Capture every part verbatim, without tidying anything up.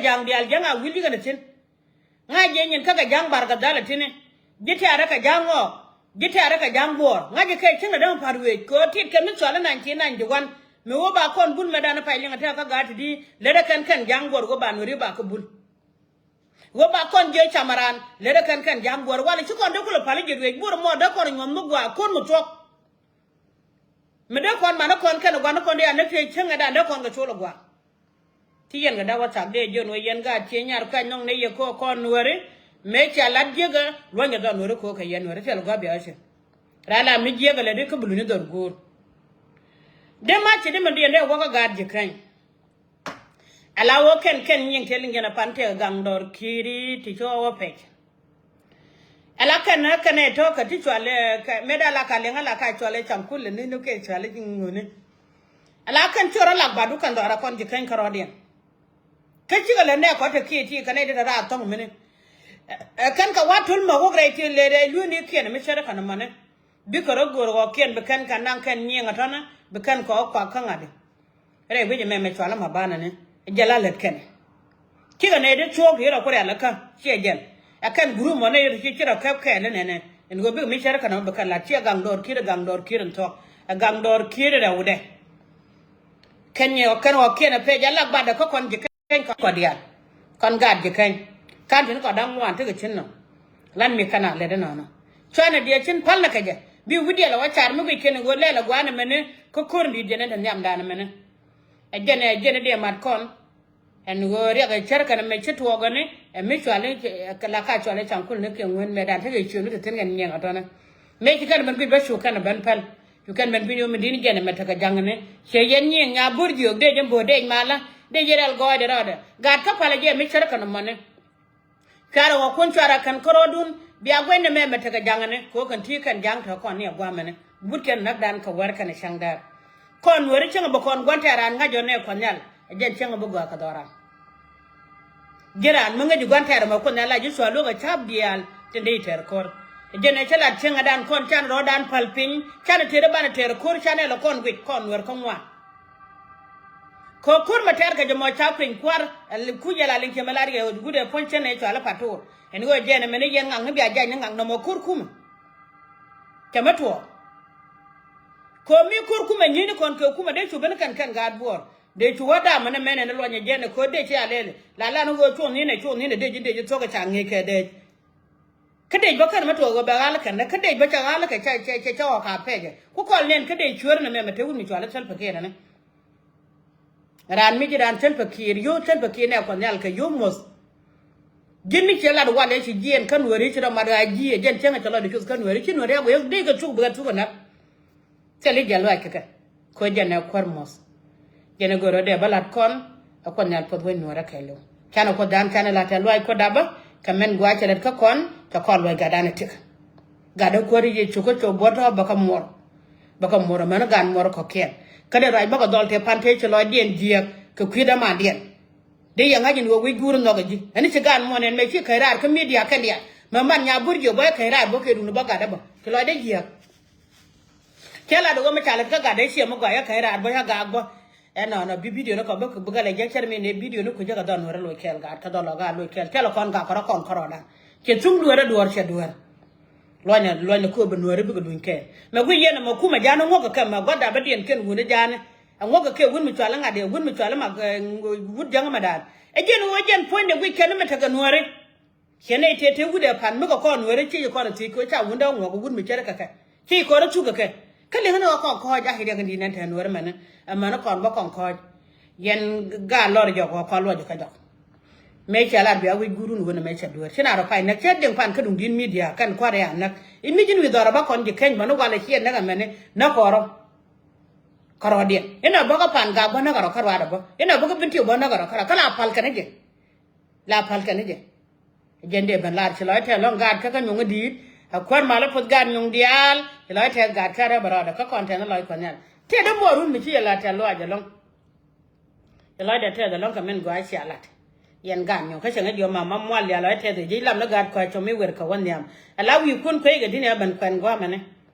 ja̱a̱ŋ diaal, ja̱a̱ŋ a wi̱l ji̱ kɛn a thi̱n. Ŋa̱c jɛ nyin kä kɛ ja̱a̱ŋ Barkadhal a thi̱n. Ji̱ tɛ̈rɛ kɛ ja̱a̱ŋ ŋɔɔk, ji̱ tɛ̈rɛ kɛ ja̱a̱ŋ Buɔɔr. Ŋa̱c jɛ kɛ cieŋdɛ däŋ pa̱t wëë kɛ ɣöö tit kɛ mi cɔal i̱ nineteen ninety-one. Mi wä ba kɔn bul mɛtdan pay liŋ a tɛ̈ kä gaat ti di, lätdɛ kɛn kɛn ja̱a̱ŋ Buɔɔr wä ba Nuääri ba kɛ bul. Wä ba kɔn jiɛ camaran, lätdɛ kɛn kɛn ja̱a̱ŋ Buɔɔr. Walɛ ci kɔn dee kulɛ päl i̱ ji̱ ruëëc Buɔɔr mɔ dee kɔn nyuɔ̱th mi gua̱a̱ ko̱r mi thuɔ̱k. Mi dee kɔn man ni kɔn kɛn gua̱n ni kɔn dee an ni piec cieŋ ɛ dan dee kɔn kɛ col ɛ gua̱a̱. Ci yɛn kɛ dee wathak dee jiön wä yɛn gaat cie nyar kuany nɔŋ ni yɛ ko̱ kɔn Nuääri. Mëë cia lat jiäkä luɔ̱nyɛ dhɔr Nuääri ko̱ kɛ yɛn Nuääri thil gua̱a̱ bia cin. Ran la mi jiäkä lɛ di kä bi luny dhɔr go̱o̱r. Dee mac ci di mi diɛn dee wäkä gaat ji̱ käny. Ala wä kɛn kɛn nyiŋ tëë liŋ jɛn a pan tëë gaŋ dɔɔr ki̱i̱ri ti cɔɔ wä pɛc. Ala kɛn kɛn ɛ tɔ̱ kɛ ti cual ɛ kɛ mëë da la ka liŋ ala ka cual ɛ caŋ kulɛ ni ni kɛ cual ɛ ji̱ ŋuni. Ala kɛn cor ala gbat wä kɛn dhɔra kɔn ji̱ käny kärɔɔdiɛn. Kä cikɛ lɛ nɛ kɔt te kiɛ ti kɛn ɛ di te raar thɔ̱ŋ mini. Ɛ kɛn kɛ wa tul mɛ wok rɛy ti lɛ rɛy lueni kiɛn mi cɛrɛ kɛn mɔni. Bikɛ rɔ go̱o̱r ɣɔkiɛn bi kɛn kɛ naŋ kɛn nyiŋ a tɔ̱nä bi kɛn kɛ ɣɔk kuak kä ŋa̱di. Rɛy wi̱c ɛmɛ mɛ cual ɛmɔ banɛ ni jɛ la lät kɛnɛ. Cikɛ nɛy ti cuɔ̱ɔ̱k ti rɔ ku rial kä ciɛ jɛn. Ɛ kɛn group mɔ nɛy ti ci rɔ kɛp kɛɛl inɛnɛ. In ɣöö bikɛ mi cär kɛn ɔ bi kɛn lat ciɛ gaŋ dɔɔr ki̱i̱r ɛ gaŋ dɔɔr ki̱i̱r in thuɔ̱k. Ɛ gaŋ dɔɔr ki̱i̱r in rɛwdɛ. Kɛn nyɛ ɔ kɛn ɔ kiɛn ɛ pec ɛ lak batdɛ kä kɔn ji̱ kɛny kɔn kɔ diaal. Kɔn gaat ji̱ kɛny. Kan tin kɔn da̱ŋ ŋuan tekɛ cin nɔ. Lan mi kɛn a lɛt inɔnɔ. Cuanɛ diɛ cin päl ni kɛ jɛ. Bi wi̱diɛl ɛ wä car mi guic kɛn in ɣöö lɛl ɛ gua̱a̱n ɛmɛni kä ko̱r in di̱i̱t jɛn in te nhiamdan ɛmɛni. Ɛ jɛn ɛ jɛn ɛ diɛ mat kɔn. Ɛn ɣöö riɛk ɛ cär kɛn ɛmɛ ci tuɔɔk ɛni ɛ mi cuali kɛ la ka cuali caŋ kul ni kiɛ ŋueen mɛtdan tekɛ ciööni te thi̱n kɛn nyiɛŋ ɛ tɔ̱nɛ. Mëë ci kɛn ben guic bä cu kɛn ɛ ben päl. Cu kɛn ben guic ɣöö mi di̱t ni jɛn ɛmɛ tekɛ ja̱ŋni. Ciɛ yɛn nyiɛŋ nya bur jiök dee jɛ bo̱o̱ dec malä dee jɛ rɛl gɔɔydɛ rɔɔdɛ. Gaat kä palä jɛ mi cär kɛn ɛmɔni. Cuarɛ ɣɔ̱kuɔ̱n cuarɛ kɛn kärɔɔdun bia guɛny ni mɛmɛ tekɛ ja̱ŋni kɛ ɣöö kɛn ti̱i̱ kɛn ja̱ŋ te kɔn ni ɛ gua̱a̱mɛni. Wut kɛn näkdan kɛ wär kɛn ɛ cäŋ däär. Kɔn Nuääri cäŋ bi kɔn gua̱n tɛɛr raan ŋa̱c jɔ̱ɔ̱n nɛɛ kuɔth nhial. Ɛ jɛn cäŋ bi gɔaa kɛ dhɔran. Ji̱ raan mi ŋäc ji̱ gua̱n tɛɛr ɛmɛ kuɔth nhial la ji̱ cua luäk ɛ ca̱p diaal tin dee i̱ tɛɛr ko̱r. Ɛ jɛn ɛ cä lat cäŋ ɛ dan kɔn can rɔ̱ɔ̱dan päl piny can ɛ tëër ɛ ban ɛ tɛɛr ko̱r can ɛ lɛ kɔn guic kɔn Nuäär kä ŋuan. Kɛ ko̱r mɛ tɛɛr kɛ jɛ mɔ ca kueny kua̱r ɛ li kuc ɛ la liŋ ciɛ mɛ lar yɛ ɣöö gutdɛ puɔ̱ny cän ɛ cɔal i̱ pa̱t to̱o̱r ɛn ɣöö jɛn ɛmɛn i̱ yɛn ŋa̱kni bia jac ni ŋa̱k nɔmɔ ko̱r kumɛ. Cɛ mɛ tuɔɔk. Kɛ mi ko̱r kumɛ nyi̱ni kɔn kɛ kumɛ dee cu ben kɛn kɛn gaat buɔɔr dee cu wä damɛ ni mɛn ɛn luɔnyɛ jɛn ɛ ko̱r dee ci a lɛli la lan ɣöö cuɔn ni̱n ɛ cuɔn ni̱n ɛ dee ji̱ dee ji̱ thuɔ̱k ɛ ca ŋi̱i̱c kɛ dee. Kä dec bä kɛn mɛ tuɔɔk ɣöö bɛ ɣa̱l kɛn kä dec bä cɛ ɣa̱l kɛ cɛ cɛ cɛ ɣɔk a pɛcɛ ku kɔl nɛn kä dec cueer ni mɛmɛ te wut mi cual i̱ Salva Kiir ɛnɛ. Raan mi ji̱ raan Salva Kiir yio̱w Salva Kiir nɛ kuɔth nhial kɛ yio̱w moth. Ji̱n mi ciɛ lat walɛ ci jiɛɛn kä Nuääri ci rɔ mat ɣaa ji̱ ɛ jɛn cäŋ ɛ cɛ lɔcdɛ cuth kä Nuääri ci Nuääri a guɛ dec kɛ thuk bi kɛ thuk ɛ näk. Thil i̱ jɛ luaac kɛ kɛ ko̱ jɛn ɛ kuäär muɔ̱th. Jɛn ɛ go̱rä dee bä la̱t kɔn ɛ kuɔth nhial puɔth wec Nuäärä kɛɛliw. Canɛ kuɔth dan canɛ la̱t ɛ luaac kuɔth dapä kɛ mɛn gua̱a̱c cɛ lät kä kɔn cɛ kɔn luaac gatdan ɛ tik. Gatdä kuäär i̱ yɛ cukä cop buɔ̱t tɔ̱ bä kä muɔr. Bä kä muɔr ɛmɛn gat muɔr kɔ̱kiɛn kä dee ruac bä kɛ dhɔl tëë pan tëë ci lɔcdiɛn jiääk kɛ kui̱dämandiɛn. Dee yɛ ŋa̱c in ɣöö wi̱c guur nhɔk ɛ ji̱ ɛn ci gat muɔ̱n ɛn mɛ ci käc raar kä midia kɛn diaal mɛ man nya bur jiök bä ɛ käc raar bä kɛ dun bä gatdä bä ci lɔcdä jiääk. Cɛ lat ɣöö mi ca lät kä gatdɛ ciɛ mi gɔaa yɛ kɛ raar bä yɛ gaak bä. Ɛnɔnɔ bi bidio ni kɔ bä bi kɛ lɛ jɛ cɛr mi ni bidio ni kucä kɛ dhɔl Nuäärä loc kɛɛl gaat kɛ dhɔl lɔ gaat loc kɛɛl tɛl kɔn gaak kɔrɔ kɔn kɔrɔ dan. Cɛ thuŋ dueerä duɔɔr cɛ dueer. Luɔnyɛ luɔnyɛ kööbä Nuäärä bikɛ luny kɛɛl mɛ guic yɛn ɛmɛ kumɛ ja̱a̱n ŋuɔ̱k kɛ kɛ mɛ gua̱th dapä diɛn kɛn wun ɛ ja̱a̱n. Ɛ ŋuɔ̱k kɛ kɛ wun mi cual ŋa̱t ɛ wun mi cual mak wut jäŋ mɛ daan. Ɛ jɛn ɣöö jɛn puɔ̱nydɛ guic kɛn mi tekɛ Nuäärä. Ciɛ nɛy tëë tëë wut ɛ pan mi kɛ kɔn Nuäärä ci kɔn ɛ thiec kɛ ca wundä ŋuɔk wut mi cärä kɛ kɛ ci kɔn ɛ thuk kɛ kɛ. Kä liŋä ni ɣä kɔn kɔɔc a hi̱t ɛ kɛ di̱t nɛn te Nuäärä mɛni. Ɛ mɛni kɔn bä kɔn kɔɔc. Yɛn gaat lɔr jɔk ɣä kɔn luɔc kä jɔk. Mëë cɛ lat bia wi̱c guurun wen mëë cɛ dueer ci na rɔ pay näk cɛ diŋ pan kä duŋ di̱t midia kɛn kua̱r ɛ a näk. I̱ mi ji̱n wi̱i̱ dhɔrɔ bä kɔn ji̱ keny bä ni walɛ ciɛ näk ɛ mɛni näk kɔrɔ. Kärɔɔdiɛn inɔ bä kä pan gak bä näk kärɔ kä ruaadɛ bä inɔ bä kä bin tiw bä näk kärɔ kärɔ kä la pal kɛn i̱ jɛ. La pal kɛn i̱ jɛ. Jɛn dee ben lar ci lɔc tɛth lɔ̱ŋ gaat kä kä nyuŋ i̱ di̱i̱t. Ɛ kuäär mal i̱ puɔth gaat nyuŋ diaal ci lɔc tɛth gaat kä rɛp ɛ rɔɔdɛ kä kɔn tɛn i̱ lɔc kuɔth nhial. Tëë dee muɔɔr run mi ci yɛ lat tɛth luaac ɛlɔ̱ŋ. Ci lɔcdɛ tɛth ɛlɔ̱ŋ kɛ min gɔaa cia lat. Yɛn gaat nyuŋ kä cɛ ŋäc yɔm mama mual diaal lɔc tɛth i̱ ji̱ lam ni gaat kɔ̱a̱c cɔm i̱ wer kɛ wä nhiam. Ɛ la wi̱i̱ kun kueec kɛ di̱n ɛ ben kuɛn gua̱a̱mɛni.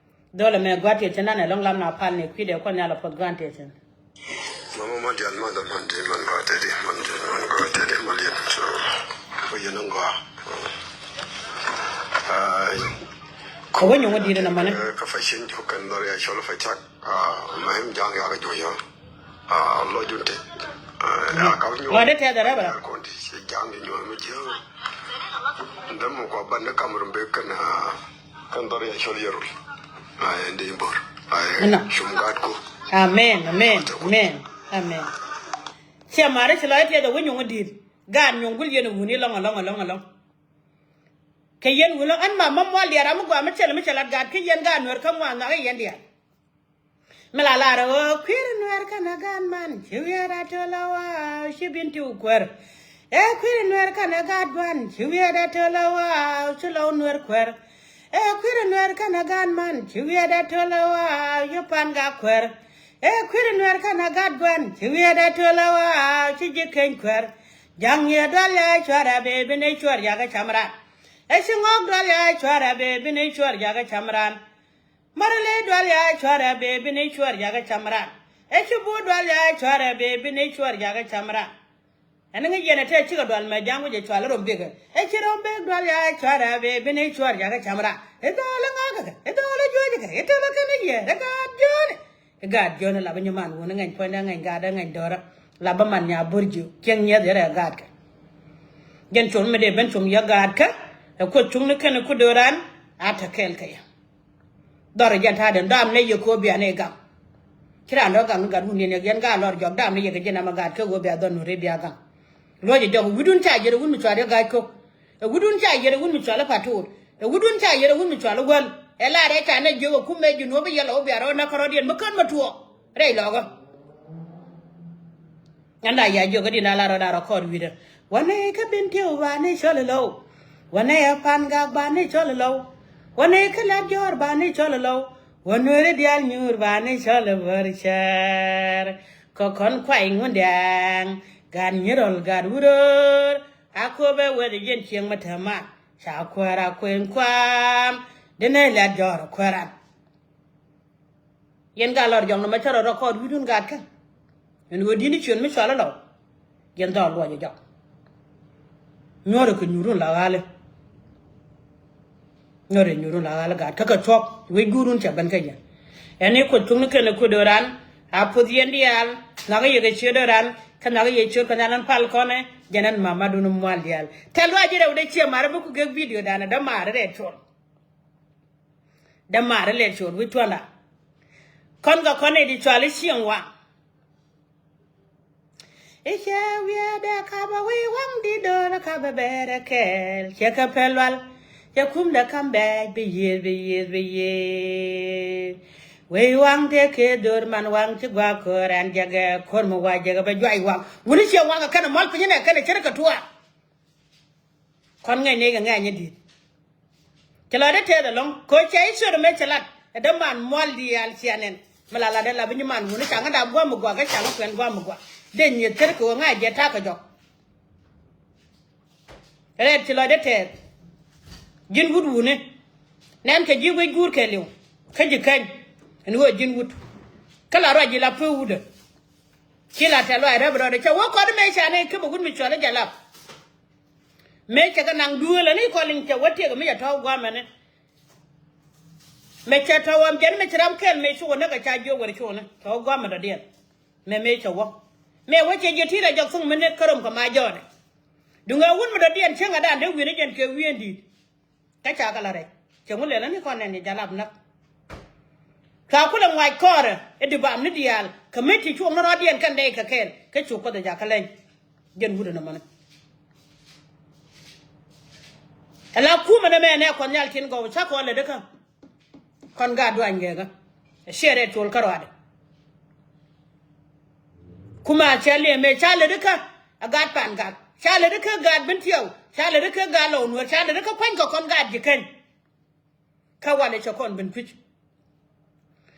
Dho̱l ɛmɛ gua̱a̱t tiɛcän nanɛ ɛlɔ̱ŋ lam na pal ni kui̱dɛ kuɔth nhial ɛ puɔth gua̱a̱n tiɛcän. Mama mual diaal man dɔ man di man gɔaa tɛth i̱ man di man gɔaa tɛth i̱ mal yɛn. Yɛn ŋɔa. Aa, kɛ wä nyɔŋ wä di̱i̱t ɛn ɛmɛnɛ. Kä facin jɔk kɛn dhɔr ya cɔl facak. Aa, mahim ja̱a̱ŋ ya kɛ juɔc yɔ. Aa, lɔcdun tɛth. Aa, ya kap nyuɔ̱ɔ̱ŋ. Ŋɔa dee tɛth ɛ rɛp ɛ rɛp. Kɔn ti ci ja̱a̱ŋ di nyuɔ̱ɔ̱ŋ mi jiääk. Ndɛ mɔ kua ban ni kam rum bek kɛn, aa, kɛn dhɔr ya cɔl yɛ rul. Aa, ɛn dee in bo̱r. Aa, cum gaat ku. Amen, amen, amen, amen. Ciɛ mari ci lɔc tɛth ɛ wä nyɔŋ wä di̱i̱t. Gaat nyuɔ̱ŋ gul yɛn ɛ wun ilɔŋ, ilɔŋ, ilɔŋ, ilɔŋ. Kɛ yɛn wulä ɛn ma, ma mual diaal ram mi gɔaa mi cɛl mi cɛ lat gaat kä yɛn gaat nuɛr kä ŋuan nhɔak i̱ yɛn diaal. Mi la lar ɛ ɣöö kui̱ri nuɛr kɛnɛ gaat man ci wiɛɛt a töl ɛ wa̱a̱ ci bin ti wä kuɛr. Ɛ kui̱ri nuɛr kɛnɛ gaat gua̱n ci wiɛɛt a töl ɛ wa̱a̱ ci lɔw nuɛr kuɛr. Ɛ kui̱ri nuɛr kɛnɛ gaat man ci wiɛɛt a töl ɛ wa̱a̱ ci pan gak kuɛr. Ɛ kui̱ri nuɛr kɛnɛ gaat gua̱n ci wiɛɛt a töl ɛ wa̱a̱ ci ji̱ keny kuɛr. Ja̱ŋ yɛ dual ya cuarɛ bee bi ni cuar jakä cam ran. Ɛ ci ŋɔk dual ya cuarɛ bee bi ni cuar jakä cam ran. Märɛ ley dual ya cuarɛ bee bi ni cuar jakä cam ran. Ɛ ci buut dual ya cuarɛ bee bi ni cuar jakä cam ran. Ɛn ŋi̱c yɛn ɛ tɛɛ cikɛ dual mɛ ja̱ŋ wi̱c ɛ cual rom bikɛ. Ɛ ci rom bek dual ya cuarɛ bee bi ni cuar jakä cam ran. Ɛ dhɔl ɛ ŋa̱kä kɛ ɛ dhɔl ɛ juɔc kɛ ɛ tɛmɛ kɛn ɛ yɛ ɛ gaat jiöni. Ɛ gaat jiɔn ɛ lapä nyiman wun ɛ ŋɛny puɔ̱nydɛ ɛ ŋɛny gaat ɛ ŋɛny dɔrä. Lapä man nya bo̱r jiö kiɛŋ nyieth yɛrɛ ɛ gaatkɛ. Jɛn cuɔ̱ŋ mi dee ben cuɔ̱ŋ yɛ gaatkɛ. Ɛ kuoth cuŋni kɛn ɛ ku do̱ran a te kɛɛl kɛ yɛ. Dhɔr ɛ jɛn ta̱a̱dɛn dam nɛ yɛ ko̱o̱p bia nɛ gaŋ. Ci raan dɔ̱ gaŋ ni gat wun yɛn yɛ yɛn gaat lɔr jɔk dam nɛ yɛ kɛ jɛn ɛmɛ gaatkɛ ɣöö bia dhɔr nu rɛy bia gaŋ. Luɔ̱c ɛ jɔk ɛ wi̱dun ca yɛr ɛ wun mi cual yɛ ga̱a̱c ko̱k. Ɛ wi̱dun ca yɛr ɛ wun mi cual ɛ pa̱tuut. Ɛ wi̱dun ca yɛr ɛ wun mi cual ɛ wäl. Ɛ lar ɛ ca nɛ jiök ɛ kumɛ ji̱ nuɔ̱p ɛ yɛl ɛ wä bia rɔɔd nä kärɔɔdiɛn mi kän mɛ tuɔɔk rɛy lɔkä. Ŋän da ya jiök kä din da lar rɔɔd a rɔ kɔɔr wi̱dä. Wanɛ kä bin tiɛw ba ni cɔl ɛ low. Wanɛ ɛ pan gak ba ni cɔl ɛ low. Wanɛ kä lat jɔɔr ba ni cɔl ɛ low. Wanɛ ri dial nyuur ba ni cɔl ɛ bär cɛɛr. Kɛ kɔn kuay ŋun diaŋ. Gat nyirɔl gat wurör. A kop ɛ weth ɛ jiɛn cieŋ mä tɛma. Ca kuäär a kuɛn kuam. Denɛ lɛt jɔɔr kuäran. Yɛn gat lɔr jɔŋ nɔmɔ cä rɔ rɔ kɔɔt wi̱dun gat kä. Ɛn ɣöö di̱n i̱ ciön mi cual ilɔ. Yɛn dhɔɔl luɔc ɛ jɔk. Nyuɔ̱rɛ kɛ nyuurun la ɣa̱lɛ. Nyuɔ̱rɛ nyuurun la ɣa̱lɛ gat kä kɛ cuɔ̱k wec guurun cɛ ben kä yɛn. Ɛn i̱ kuoth cuŋni kɛn ɛ kuoth do̱ran. A puth yɛn diaal nhɔakä yɛ kɛ ciöt do̱ran. Kä nhɔakä yɛ ciöt kɛ nhial ɛn pal kɔnɛ. Jɛn ɛn mamadun mual diaal tɛl ruac ji̱ rɛw dee ciɛ marä bi ku gek bidio danɛ dämaari rɛɛ cuɔl. Dämaari lɛl cuɔl wi̱c tuɔ̱nda. Kɔn kɛ kɔn i̱ di cual i̱ cieŋ waŋ. I̱ cɛ wiɛɛdɛ kapɛ wi̱i̱ waŋ di do̱r kapɛ bɛɛrɛ kɛɛl cɛ kɛ pɛl lual. Cɛ kumdɛ kam bɛɛc bi yiëëth bi yiëëth bi yiëëth. Wei waŋ tëë kee do̱r man waŋ ci gua̱a̱k ko̱r ɛn jɛkɛ ko̱r mi wa̱a̱ jɛkɛ bɛ juac waŋ. Wuni cieŋ waŋ kɛ kɛnɛ mɔl piny inɛ kɛnɛ cärä kɛ tuaar. Kɔn ŋäcni kɛ ŋɛ̈ny in di̱i̱t. Ci lɔcdä tɛth ɛlɔ̱ŋ kɛ ɣöö cɛ i̱ ciöt ɛmɛ cɛ lat ɛ däman mual diaal cia nɛn. Mi la latdɛ la bi nyiman wuni ca ŋäda gua̱a̱m mi gua̱a̱k kä ca ŋä kuɛn gua̱a̱m mi gua̱a̱k. Dee nyieth thär kɛ ɣöö ŋa̱c jɛ ta̱a̱ kɛ jɔk. Rɛɛt ci lɔcdä tɛth. Ji̱n wut wuni. Nɛn kɛ ji̱ wec guur kɛɛliw kä ji̱ käny. Ɛn ɣöö ji̱n wut. Kä la ruac ji̱ la pek wutdä. Ci la tɛth luac rɛp rɔɔdɛ cɛ wä kɔt mëë ca nɛy kepɛ wut mi cuɔl i̱ jɛ lap. Mëë cɛ kɛ naŋ duëël ɛn i̱ kɔliŋ cɛ wä tiɛk mi cɛ tɔ̱w gua̱a̱mɛni. Mëë cɛ tɔ̱w ɛm jɛn mëë ci ram kɛl mëë cukɛ näk ɛ ca jiök wër cukɛ näk cɛ wä gua̱a̱mɛ dɔ̱diɛn. Mëë mëë cɛ wä mëë wä cɛ jiɛ ti̱i̱t ɛ jɔk thuŋ mi näk kä rom kɛ ma jɔɔdɛ. Duŋ ɛ wut mi dɔ̱diɛn cieŋ ɛ dan dee wi̱n ɛ jɛn kɛ wi̱i̱ ɛn di̱i̱t. Kä ca kɛ la rɛc cɛ ŋu lɛl ɛn i̱ kɔn nɛn yɛ jɛ lap näk. Cua kulɛ ŋuac kɔɔrɛ i̱ di bam ni diaal kɛ mi ti cuɔ̱ɔ̱ŋ ni rɔɔdiɛn kɛn dɛy kɛ kɛɛl kä cu kuoth ɛ jakä lɛny. Jɛn wut ɛn ɛmɔni. Ala kumɛ ni mɛ nɛ kuɔth nhial tin gɔw ca kɔn lɛ dikä. Kɔn gaat duany gɛkä. Ɛ ciɛ rɛt col kä ruaadɛ. Kuma cɛ liɛ mɛ ca lɛ dikä. Ɛ gaat pan gak ca lɛ dikä gaat bin tiɛw ca lɛ dikä gaat lɔw nuɔr ca lɛ dikä kuany kɛ kɔn gaat ji̱ keny. Kä walɛ cɛ kɔn ben kui̱c.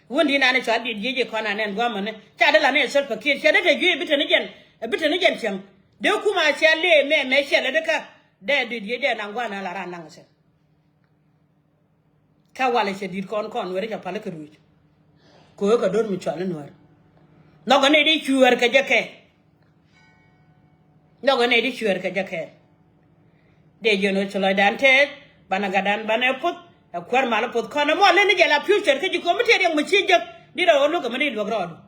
Wun di nanɛ cɔal dit jiec i̱ kɔn anɛn guamɛnɛ ca dee la nɛ cɔl pakiet cɛ dee te juec bi te ni jɛn. Bi te ni jɛn cieŋ dee kum a cɛ lee mɛ mɛ ciɛ lɛ dee kä. Dee dit jiec dee naŋ guamɛ la ran naŋ cɛ. Kä walɛ cɛ dit kɔn kɔn nuɛri cɛ pal kɛ ruec. Kɛ ɣöö kɛ do̱r mi cɔal i̱ nuɛr. Nhɔkɛ nɛy di cuɛɛr kɛ jɛ kɛ. Nhɔkɛ nɛy di cuɛɛr kɛ jɛ kɛɛl. Dee jiɛn ɣöö ci lɔcdan tɛɛth, banɛ gatdan banɛ poth, ɛ kuäär mal poth kɔn ɛmɔ leni jɛ la future kä ji̱ kɔm mi tëë riɛk mi ci jek. Dit ɛ ɣöö luäk kɛ mi ni luäk rɔɔdu.